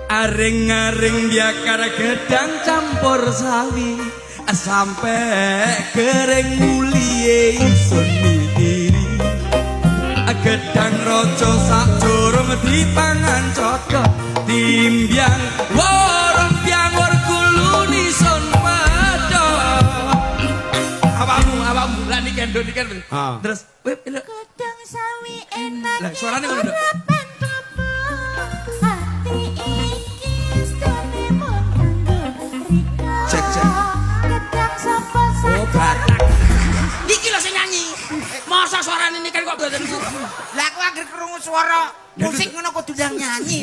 Aring-aring biakar gedang campur sawi sampe kering mulihe isun mikiri. Gedang raja sak jorong dipangan codot timbyang worong piangur kuluni sun pedhot. Awakmu, awakmu lah niki nduk niki. Ah. Terus kowe pilih. Gedang sawi enak. Lah, suarane ngono, Nduk. Ora pentopo. Ati iki stone mung kanggo rika. Cek, cek. Gedang sapa Oh, batak. Iki lho sing nyanyi. Masa suarane ini kan kok mboten. Lah, aku anggere krungu swara musik ngono kudu ndang nyanyi.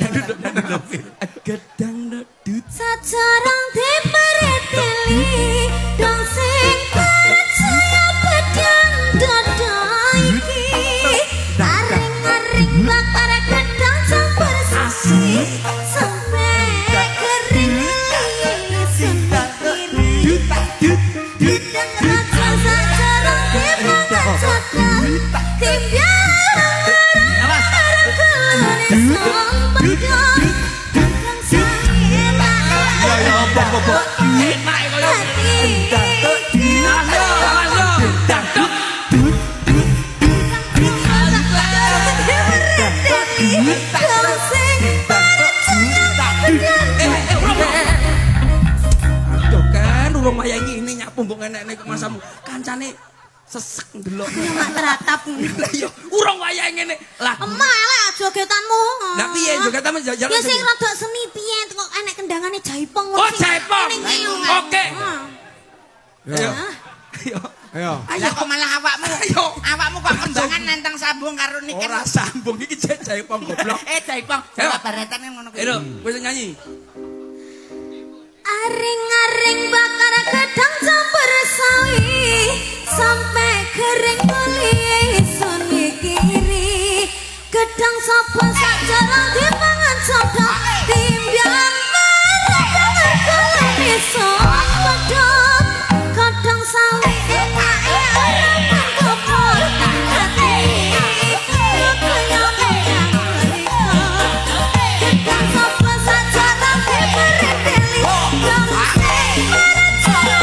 Gedang dut. Sajarang dipereteli dong sing percaya pedang dada iki. Aring-aring bakar gedang campur sawi sampe kering sendiri. Dut dut dut. Gedang raja sajarang dipangan codot timbyang Awas. kulune pedot gedang sawi enak. Ya ya, apa apa. Enak kaya. Hati. Awas yo, awas yo. Dang dut dut dut dut. Eh, eh, urung. Aduh kan urung wayahe ngene nyapu mbok ngenekne kok masamu. Kancane sesek ndelok. Mak teratap. Lah iya, urung wayahe ngene. Lah, Malah jogetanmu. Lah piye jogetanmu jalan? Ya sing rada seni piye kok enek kendangane jaipong. Oh, jaipong. Oke. Ayo. Ayo. Ayo. Lah, kok malah awakmu? Ayo. Awakmu kok kembangan nantang sambung karo Niken. Ora sambung iki jek jaipong goblok. Eh, jaipong. Ayo. Jawa Baratan kan ngono kuwi. Ayo, kowe sing nyanyi. Aring-aring bakar gedang campur sawi sampe kering kuli sun mikiri. Gedang sapa sajarang dipangan codot timbyang marang kulune sun pedhot. Gedang sawi enake ora pantopo ati iki kaya meyang rika. Gedang sapa sajarang dipereteli dong sing percaya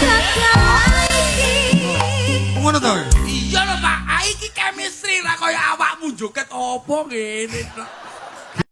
dada iki. Ngono to? Iya lho, Pak. Ah, iki chemistry ra kaya awakmu joget apa ngene tok.